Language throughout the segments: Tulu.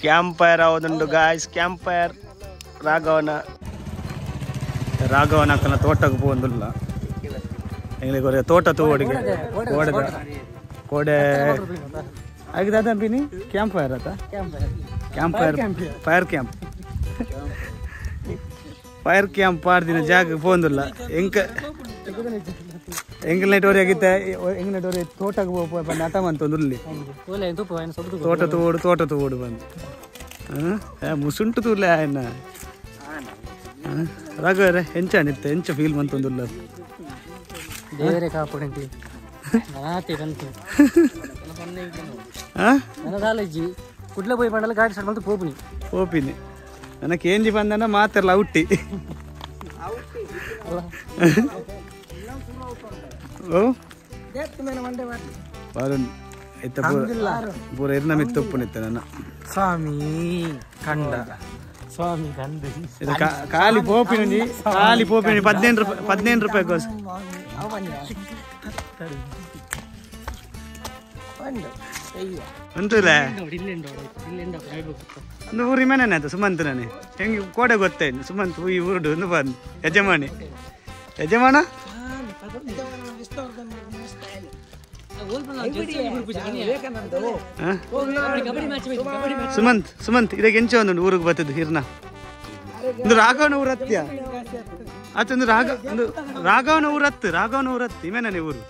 ಕ್ಯಾಂಪ್ ಫೈರ್ ಆವದುಂಡು ಗಾಯ್ಸ್. ಕ್ಯಾಂಪ್ ಫೈರ್ ರಾಘವನ ರಾಘವನ ಅಕ್ಕನ ತೋಟಕ್ಕೆ ಪೋಂದುಲ್ಲ. ಎಂಗ್ಲಿಗೆ ತೋಟ ತೋಡಿಗೆ ಕೋಡೆ ಕೋಡೆ ಆಗಿದೆ ಅದಂಬಿನಿ ಕ್ಯಾಂಪ್ ಫೈರ್ ಆತ. Camp fire fire camp fire camp ಪಾಡ್ದಿನ ಜಾಗ ಪೋಂದುಲ್ಲ. ಎಂಕ ಎಂಗಲ್ ನೈಟ್ ಆಗಿತ್ತೆ ಎಂಗ್ ನೈಟ್ ತೋಟಕ್ಕೆ ಬಂದು ಆಟ ಮಂತೊಂದುಲ್ಲಿ ತೋಟ ತೋಡು ತೋಟ ತೋಡು ಬಂದು ಮುಸುಂಟು ತೂರ್ಲೆ ಆಯನ ರಾಘವರೇ ಎಂಚ ಎಂಚ ಫೀಲ್ ಮಂತೊಂದುಲ್ಲ. ದೇವರೇ ಕಾಪುಡಂತಿ ಕುಡ್ಲ ಪೋಯಿ ಪಂಡಲ ಗಾಡಿ ಸ್ಟಾರ್ಟ್ ಮಂತು ಪೋಪಿನಿ ಪೋಪಿನಿ ನನಗೆ ಕೇಂಜಿ ಬಂದನ ಮಾತ್ರಲ್ಲ ಔಟಿ ಓ ಬಾರುನ್ ಇತ್ತ ಪೂರ ಇರ್ನ ಮಿತ್ತ ಉಪ್ಪುನಿತ್ತ ನನ್ನ ಸ್ವಾಮಿ ಕಂಡ ಸ್ವಾಮಿ ಕಂಡ ಖಾಲಿ ಪೋಪಿನಿ ಖಾಲಿ ಪೋಪಿನಿ 15 ರೂಪಾಯಿ 15 ರೂಪಾಯಿ ಕೋಸ್ ಉಂಟುಲ್ಲ ಒಂದು ಊರಿ ಮನೆ ಆಯ್ತು ಸುಮಂತ್ ನಾನೇ ಹೆಂಗೆ ಕೋಡೆ ಗೊತ್ತಾಯ್ತು ಸುಮಂತ್ ಈ ಊರುಡು ಒಂದು ಬಂದು ಯಜಮಾನಿ ಯಜಮಾನ ಸುಮಂತ್ ಸುಮಂತ್ ಇದಕ್ಕೆ ಎಂಚ ಒಂದು ಊರಿಗೆ ಬರ್ತದೆ ಹಿರ್ನ ಒಂದು ರಾಘವನ ಊರ ಹತ್ತಿಯ ಆತ ಒಂದು ರಾಘ ಒಂದು ರಾಘವನ ಊರ ಹತ್ತು ರಾಘವನ ಊರ ಹತ್ತು ಇಮೇನೆ ಊರು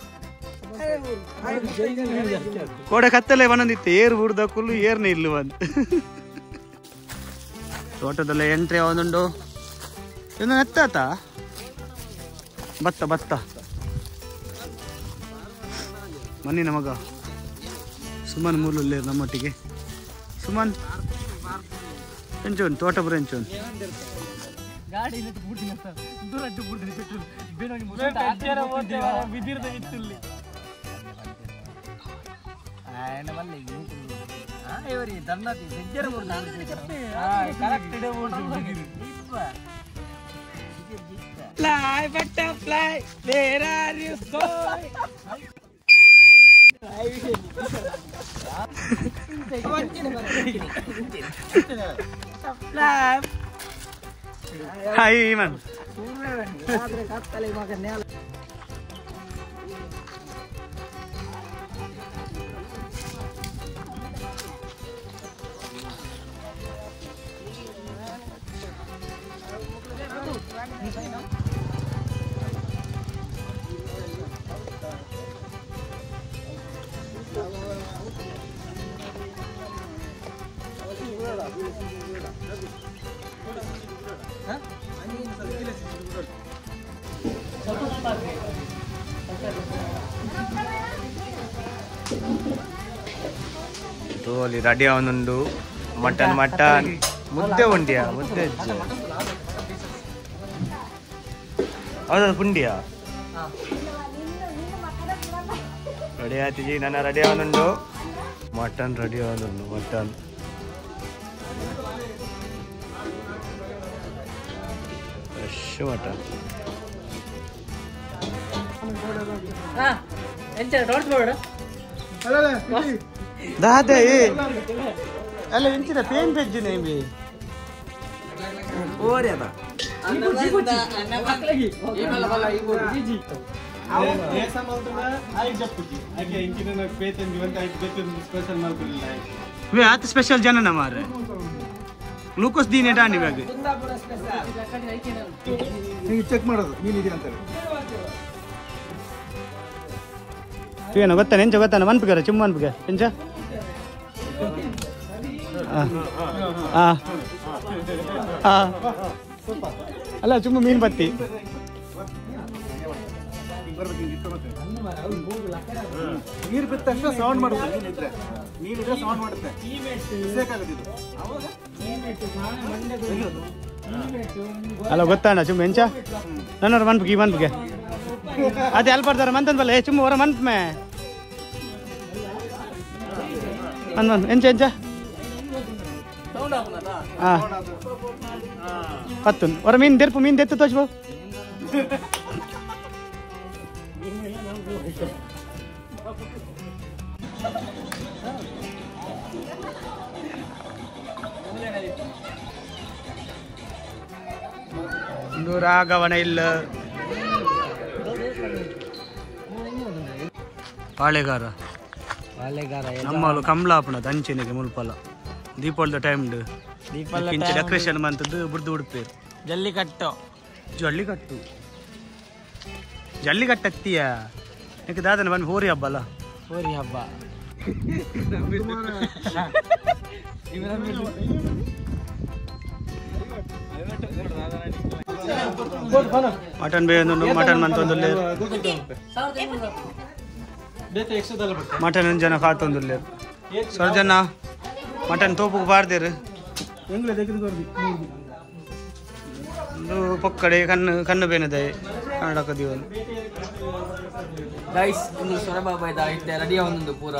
ಕೋಡೆ ಕತ್ತಲೆ ಬಂದಿತ್ತು ಏರು ಊರ್ದ ಕುಲ್ಲು ಏರ್ನೇ ಇಲ್ಲ ಬಂದು ತೋಟದಲ್ಲೇ ಎಂಟ್ರಿ ಒಂದುಂಡು ಇನ್ನು ಎತ್ತಾತ ಭತ್ತ ಭತ್ತ ಮನ್ನಿನ ಮಗ ಸುಮನ್ ಮೂಲಲ್ಲೇ ನಮ್ಮೊಟ್ಟಿಗೆ ಸುಮನ್ ಎಂಚೋನ್ ತೋಟ ಬರ ಎಂಚೋನ್ Fly, butterfly, where are you going? Hi, man. ಅಲ್ಲಿ ರೆಡಿ ಅವನುಂಡು ಮಟನ್ ಮಟನ್ ಮುದ್ದೆ ಉಂಡಿಯಾ ಮುದ್ದೆ ಹೌದಾ ಪುಂಡಿಯಾ ರೆಡಿ ಆಯ್ತು ನನ್ನ ರೆಡಿ ಅವನುಂಡು ಮಟನ್ ರೆಡಿ ಅವನುಂಡು ಮಟನ್ ಫ್ರೆಶ್ ಮಟನ್ ದಾದೆ ಅಲ್ಲ ಇಂಚಿನ ಪೇನ್ ಪೆಜ್ಜು ನೇಮಿ ಓರೆದ ಆತ ಸ್ಪೆಷಲ್ ಜನ ಮಾರ್ರೆ ಗ್ಲೂಕೋಸ್ ದೀನೆ ಡಾನಿ ಬ್ಯಾಗ್ ಚೆಕ್ ಮಾಡೋದು ಮೀನಿದೆ ಅಂತಾರೆ. ಏನು ಗೊತ್ತಾನೆ ಎಂಚ ಗೊತ್ತಾನೆ ಮನ್ಪಿಗಾರ ಚಿಮ್ಮ ಮನ್ಪಿಗೆ ಎಂಚ ಅಲ್ಲ ಚುಮ್ಮ ಮೀನು ಬತ್ತಿ ನೀರು ಬಿದ್ದ ತಕ್ಷಣ ಸೌಂಡ್ ಮಾಡುತ್ತೆ. ಮೀನಿದ್ರೆ ನೀರಿದ್ರೆ ಸೌಂಡ್ ಮಾಡುತ್ತೆ. ಅಲ್ಲ ಗೊತ್ತಾಣ ಚುಮ್ಮ ಎಂಚ ನನ್ನವ್ರ ಮನ್ಪಿಗೆ ಈ ಮನ್ಪಿಗೆ ಅದೇ ಅಲ್ಲಿ ಬರ್ತಾರ ಮಂತನ್ ಬಲ್ಲ ಚುಮ್ಮ ಹೊರ ಮನ್ಪ್ ಮೇ ಮನ್ ಮನ್ ಎಂಚ ಎಂಚ ಹಾಂ ಪತ್ತು ಹೊರ ಮೀನು ದೆರ್ಪು ಮೀನು ದೆತ್ತು ತೋಚ್ಬೋ. ಇಂದು ರಾಘವನ ಇಲ್ಲ ಪಾಳೆಗಾರ ಪಾಳೆಗಾರ ನಮ್ಮಲು ಕಮಲಾಪುಣ ದಂಚಿನಿಗೆ ಮುಲ್ಪಲ ದೀಪಾವಳಿದ ಟೈಮ್ ದೀಪಾವಳಿ ಡೆಕೋರೇಷನ್ ಮಂತದ್ದು ಬುಡ್ದು ಉಡುಪೇರು ಜಲ್ಲಿಕಟ್ಟು ಜಲ್ಲಿಕಟ್ಟು ಜಲ್ಲಿಕಟ್ಟು ಅತ್ತೀಯ ನಿಕ್ಕೆ ದಾದನ ಬಂದು ಹೋರಿ ಹಬ್ಬ ಅಲ್ಲ ಹೋರಿ ಹಬ್ಬ ಮಟನ್ ಬೇಯೊಂದು ಮಟನ್ ಮಂತೊಂದುಲ್ಲೆ ಮಟನ್ ಜನ ಕಾತೊಂದುಲ್ಲೆ ಸರ್ಜನ ಮಟನ್ ತೋಪುಗೆ ಬಾರ್ದೇರು ಒಂದು ಪೊಕ್ಕಡೆ ಕಣ್ಣು ಕಣ್ಣು ಬೇನದೆ ಕನ್ನಡಕ ದೀವನು ಗೈಸ್ ಒಂದು ಸೊರಬಾಬಾ ಇತ್ತೆ ರೆಡಿ ಒಂದೊಂದು ಪೂರ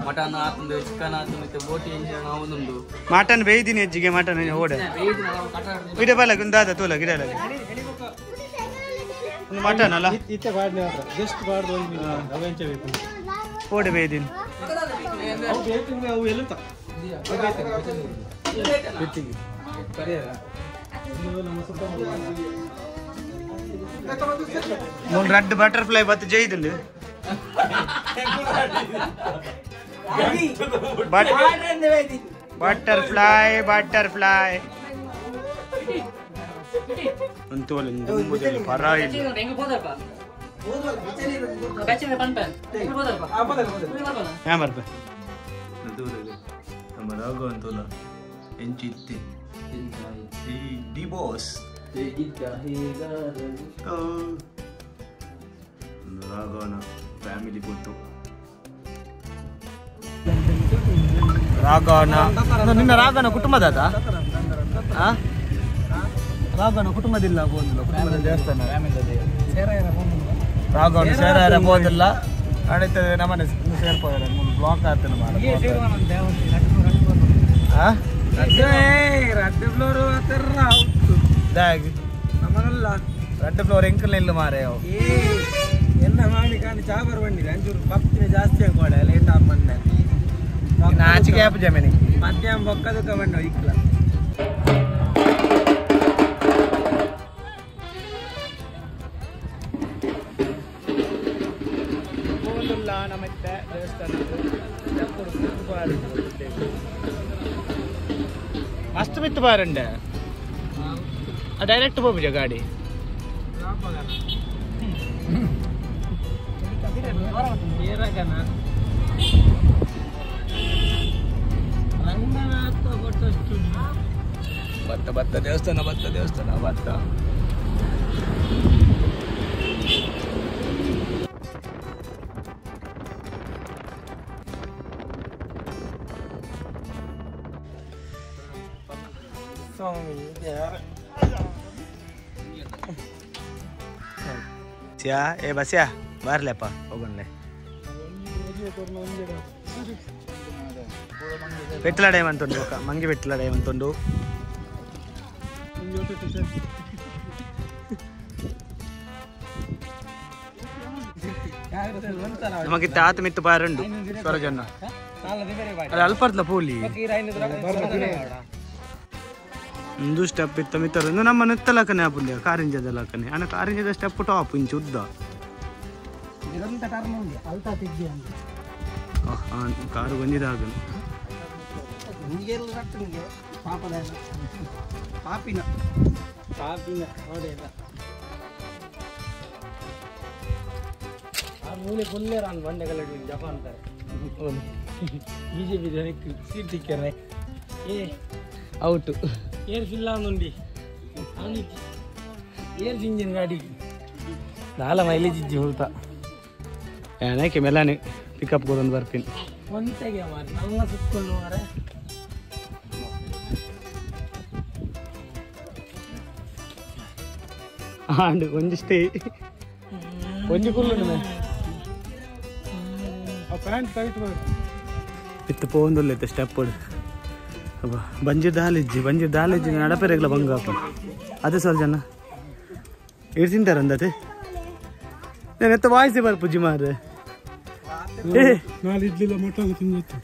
ಮಟನ್ ಆತುಂಡು ಚಿಕನ್ ಆತುಂಡು ಇತ್ತೆ ಬೋಟಿ ಇಂಜಿನ ಒಂದೊಂದು ಮಟನ್ ಬೇಯ್ದಿನಿ ಹೆಜ್ಜಿಗೆ ಮಟನ್ ಓಡೆ ಇಡೆ ಬಲ ಗುಂದಾದ ತೋಲ ಗಿಡ ಒಂದು ಮಟನ್ ಅಲ್ಲ ಇತ್ತೆ ಬಾಡ್ನೆ ಮಾತ್ರ ಜಸ್ಟ್ ಬಾಡ್ದು ಒಂದು ಅವೆಂಚೆ ಬೇಕು ಓಡೆ ಬೇಯ್ದಿನಿ ಅವು ಬೇಕು ಅವು ಎಲ್ಲುತ್ತ ಮೂರು ರೆಡ್ ಬಟರ್ಫ್ಲೈ ಬತ್ತು ಜೈದುಂಡು ಬಟರ್ಫ್ಲೈ ಬಟರ್ಫ್ಲೈ ಪರ ಇಲ್ಲ ನಮ್ಮ ರಾಘವ ಅಂತಲ್ಲ ಎಂಚಿ ಇತ್ತೆ ಡಿ ಬಾಸ್ ರಾಘವನ ಫ್ಯಾಮಿಲಿ ಕೊಟ್ಟು ರಾಘವನ ನಿನ್ನ ರಾಘವನ ಕುಟುಂಬದಾದ ರಾಘವನ ಕುಟುಂಬದಿಲ್ಲ ಹೋದಿಲ್ಲ ಕುಟುಂಬದ ದೇವಸ್ಥಾನ ರಾಘವನ ಸೇರ ಹೋದಿಲ್ಲ ಆಡೈತದೆ ನಮ್ಮನೆ ಸೇರ್ಪೋದಾರೆ ಮೂರು ಬ್ಲಾಕ್ ಆಗ್ತದೆ ರಡ್ಡು ಫ್ಲೋರ್ ಎಂಕಲ್ ಇಲ್ಲ ಮಾರೆ ಎನ್ನ ಮಾಡಿ ಕಾಣಿ ಚಾಬರ್ ಬಂಡಿದೆ ಅಂಚೂರು ಭಕ್ತಿನ ಜಾಸ್ತಿ ಆಗೋಡೆ ಲೇಟ್ ಆಗಿ ಬಂದೆ ನಾಚಿಕೆ ಆಪ್ ಜಮೀನಿ ಮಧ್ಯಾಹ್ನ ಬೊಕ್ಕದಕ್ಕ ಬಂಡ ಇಕ್ಲ ನಮ್ಮತ್ತೆ ದೇವಸ್ಥಾನ ಮಸ್ತ್ ಮಿತ್ತು ಬಾರಂಡೆ ಡೈರೆಕ್ಟ್ ಹೋಗುಜ ಗಾಡಿ ಭತ್ತ ಭತ್ತ ದೇವಸ್ಥಾನ ಭತ್ತ ದೇವಸ್ಥಾನ ಭತ್ತ ಏ ಬಸ್ಯಾ ಬಾರ್ಲೆಪ್ಪ ಹೋಗೋಣ ಪೆಟ್ಲಾಡ ಏಮಂತುಂಡು ఒక ಮಂಗಿ ಪೆಟ್ಲಾಡ ಏಮಂತುಂಡು ನಮಗೆ ತಾತ ಮಿತ್ತು ಬಾರಂಡು ಸ್ವರಜನ್ನ ಅದು ಅಲ್ಪರ್ದ ಪೂಲಿ ಒಂದು ಸ್ಟೆಪ್ ಇತ್ತ ಮಿತ್ತರು ನಮ್ಮ ನೆತ್ತಲಕನೆ ಆಪುಂಡೆ ಕಾರಿಂಜದ ಲಕನೆ ಅನ ಕಾರಿಂಜದ ಸ್ಟೆಪ್ ಟಾಪ್ ಇಂಚು ಉದ್ದ ಕಾರು ಬಂದಿದಾಗ ಪಾಪಿನ ಪಾಪಿನ ನೋಡಿಲ್ಲ ಆ ಮೂಲೆ ಕೊಲ್ಲೇರಾನ್ ಬಂಡೆಗಳ ಜಪಾನ್ ಅಂತಾರೆ ಬಿಜೆಪಿ ಜನಕ್ಕೆ ಸೀಟ್ ಸಿಕ್ಕರೆ ಏ ಔಟ್ ಏರ್ ಫಿಲ್ ಆನುಂಡಿ ಏರ್ ಇಂಜಿನ್ ಗಾಡಿ ನಾಲ ಮೈಲೇಜ್ ಇಜ್ಜಿ ಹುಳ್ತಾ ಏನಕ್ಕೆ ಮೆಲಾನಿ ಪಿಕಪ್ ಕೊಡೊಂದು ಬರ್ತೀನಿ ಒಂತೆಗೆ ಮಾರೆ ನಮ್ಮ ಸುತ್ತಕೊಂಡು ಮಾರೆ ಆಂಡ್ ಒಂದಿಷ್ಟೇ ಒಂಜಿ ಕುಲ್ಲು ಪ್ಯಾಂಟ್ ಟೈಟ್ ಮಾಡಿ ಇತ್ತು ಪೋಂದುಲ್ಲ ಸ್ಟೆಪ್ ಬಂಜಿ ದಾಲಿಜ್ಜಿ ಬಂಜಿ ದಾಲಿಜ್ಜಿ ನಡಪೆರೆಗ್ಲ ಬಂಗಾಪ ಅದೇ ಸ್ವಲ್ಪ ಜನ ಇರ್ ತಿಂತಾರೆ ಅಂದತೆ ನಾನು ಎತ್ತ ವಾಯ್ಸೆ ಬರ್ಪುಜ್ಜಿ ಮಾರ್ರೆ ನಾಳೆ ಇಡ್ಲಿಲ್ಲ ಮಟನ್ ತಿಂದಿತ್ತು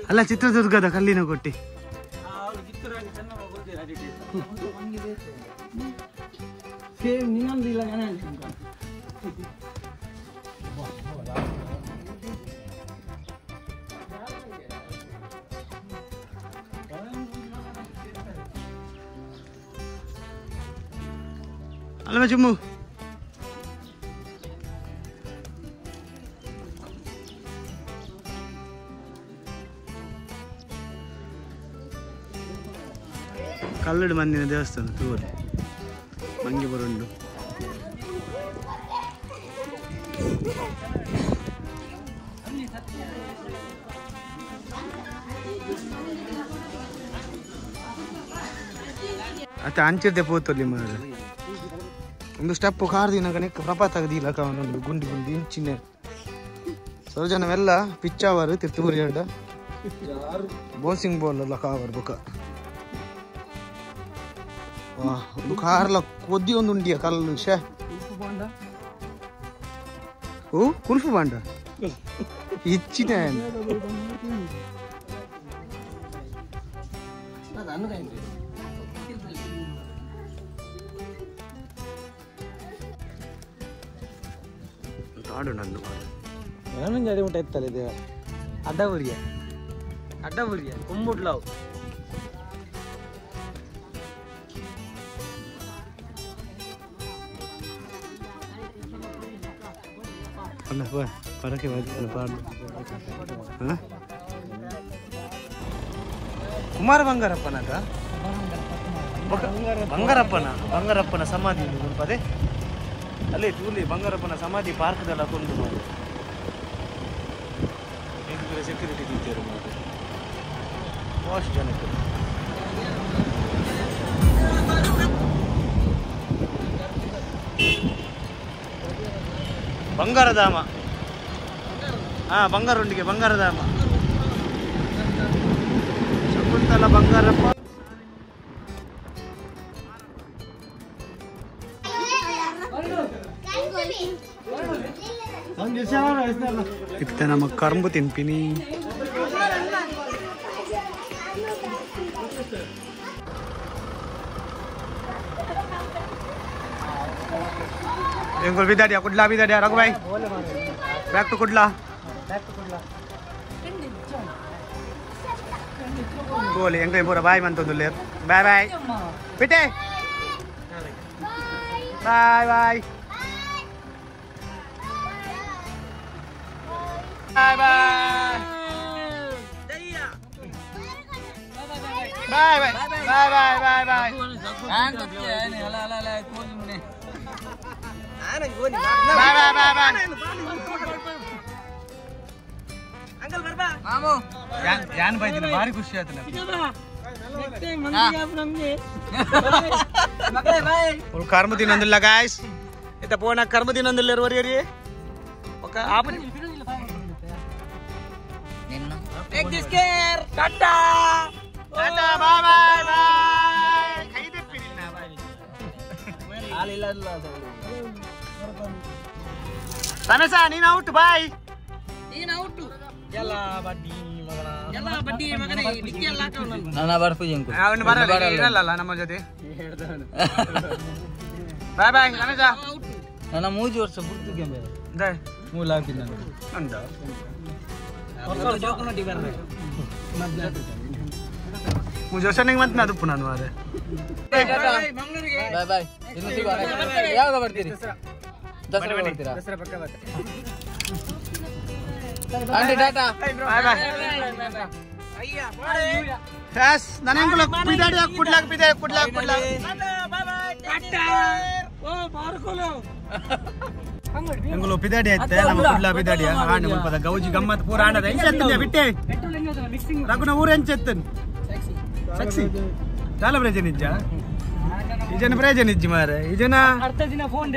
ಅಲ್ಲ ಚಿತ್ರದುರ್ಗದ ಕಲ್ಲಿನ ಕೊಟ್ಟಿ ಅಲ್ಲ ಜುಮ್ಮು ಕಲ್ಲಡು ಮಂದಿನ ದೇವಸ್ಥಾನ ತೂವರೆ ಮಂಗಿ ಬರುಂಡು ಅತ್ತ ಅಂಚಿರ್ದೆ ಪೋತೊಲ್ಲಿ ಮಾರ ಒಂದು ಸ್ಟೆಪ್ ಕಾರ್ದಿನ ಕಣಕ್ಕೆ ಪ್ರಪಾತ ಆಗದಿಲ್ಲ ಕಾವನೊಂದು ಗುಂಡಿ ಗುಂಡಿ ಇಂಚಿನ ಸರೋಜನವೆಲ್ಲ ಪಿಚ್ಚಾವರು ತಿರ್ತುಬುರಿ ಅಡ್ಡ ಬೌನ್ಸಿಂಗ್ ಬಾಲ್ ಎಲ್ಲ ಕಾವರು ಬೊಕ ಒಂದು ಕಾರ್ಲ ಕೊದ್ದಿ ಒಂದು ಉಂಡಿಯ ಕಲ್ಲು ಶೇ ಓ ಕುಲ್ಫು ಬಾಂಡ ಇಚ್ಚಿನ ತಾಡು ನನ್ನ ಏನೊಂದು ಅಡಿ ಮುಟ್ಟ ಇತ್ತಲ್ಲ ಇದು ಅಡ್ಡಬುರಿಗೆ ಅಡ್ಡಬುರಿಗೆ ಕುಂಬುಡ್ಲಾವು ಅಲ್ಲ ಪರಕೆ ಪಾಡು ಕುಮಾರ ಬಂಗಾರಪ್ಪನಾಗ ಬಂಗಾರಪ್ಪನ ಬಂಗಾರಪ್ಪನ ಸಮಾಧಿ ಅದೇ ಅಲ್ಲೇ ತೂಲಿ ಬಂಗಾರಪ್ಪನ ಸಮಾಧಿ ಪಾರ್ಕ್ದೆಲ್ಲ ಕೊಂಡು ಮಾಡಿ ಸೆಕ್ಯೂರಿಟಿ ಟೀಚರ್ ಮಾಡಿ ವಾಶ್ ಜನಕ್ಕೆ ಬಂಗಾರಧಾಮ ಹಾ ಬಂಗಾರುಂಡಿಗೆ ಬಂಗಾರಧಾಮ ಶಕುಂತಲ ಬಂಗಾರಪ್ಪ ಇತ್ತ ನಮ್ಮ ಕರ್ಂಬು ತಿನ್ಪಿನಿ ಎಂಗುಲ್ ಬಿದಾಡಿಯಾ ಕುಡ್ಲಾ ಬಿದಾಡಿಯಾ ರಘುಭಾಯ್ ಬ್ಯಾಕ್ ಟು ಕುಡ್ಲಾ ಗೋಲಿ ಎಂಗ್ಲೇ ಪೂರ ಬಾಯ್ ಮಂತೊಂದುಲ್ಲೇರ್ ಬಾಯ್ ಬಾಯ್ ಬಿಟ್ಟೆ bye bye bye bye bye bye bye bye bye bye bye bye bye ಯಾನ್ ಬೈದಿನ ಭಾರಿ ಖುಷಿ ಆಯ್ತು ನಮ್ಗೆ ಕರ್ಮ ತಿನ್ನೊಂದಿಲ್ಲ ಗಾಯ್ಸ್ ಇತ್ತ ಪೋಣ ಕರ್ಮ ತಿನ್ನೊಂದಿಲ್ಲ ವರಿ ఒక ఆపని take this care tata tata bye bye bye ಕೈ ತೆಪ್ಪಿನಿಲ್ಲ ಬಾಯ್ ಆಲಿಲ್ಲ ಇಲ್ಲ ರಮೇಶ ನೀನು ಔಟ್ ಬಾಯ್ ನೀನು ಔಟ್ ಎಲ್ಲ ಬಡ್ಡಿ ಮಗನ ಎಲ್ಲ ಬಡ್ಡಿ ಮಗನೇ ಡಿಕ್ಕಿ ಎಲ್ಲ ಹಾಕವನು ನಾನು ಬರ್ಪು ಜಂಕು ಅವನು ಬರಲ್ಲ ಇರಲ್ಲ ನಮ್ಮ ಜೊತೆ ಬಾಯ್ ಬಾಯ್ ರಮೇಶ ನನ್ನ ಮೂಜು ವರ್ಷ ಬುರ್ದುಗೆ ಬೇರೆ ದೈ ಮೂಲ ಹಾಕಿದ್ದ ನಾನು ಅಂದ ಮೂಜು ವರ್ಷ ನಿಂಗೆ ಮತ್ತೆ ಅದು ನಾನು ಅದೇ ಬಾಯ್ ಬಾಯ್ ಇನ್ನು ಸಿಗುವ ಯಾವಾಗ ಬರ್ತೀರಿ ದಸರಾ ಬರ್ತೀರಾ aunty tata bye bye yes ನನಂಗುಲ ಪಿದಾಡಿ ಕುಡ್ಲಾಕ್ ಪಿದೆ ಕುಡ್ಲಾಕ್ ಕುಡ್ಲಾಕ್ ಎಂಗುಲು ಪಿದಾಡಿ ಆಯ್ತೆ ನಮ್ಮ ಕುಡ್ಲಾ ಪಿದಾಡಿ ಆಂಡ ಮುಲ್ಪದ ಗೌಜಿ ಗಮ್ಮತ್ ಪೂರ ಆಂಡದ ಎಂಚೆತ್ತನೆ ಬಿಟ್ಟೆ ರಘುನ ಊರು ಎಂಚೆತ್ತನ್ ಸಕ್ಸಿ ಚಾಲ ಪ್ರಯೋಜನ ಇಜ್ಜ ಈ ಜನ ಪ್ರಯೋಜನ ಇಜ್ಜಿ ಮಾರೆ ಈ ಜನ ಅರ್ಧ ದಿನ ಫೋನ್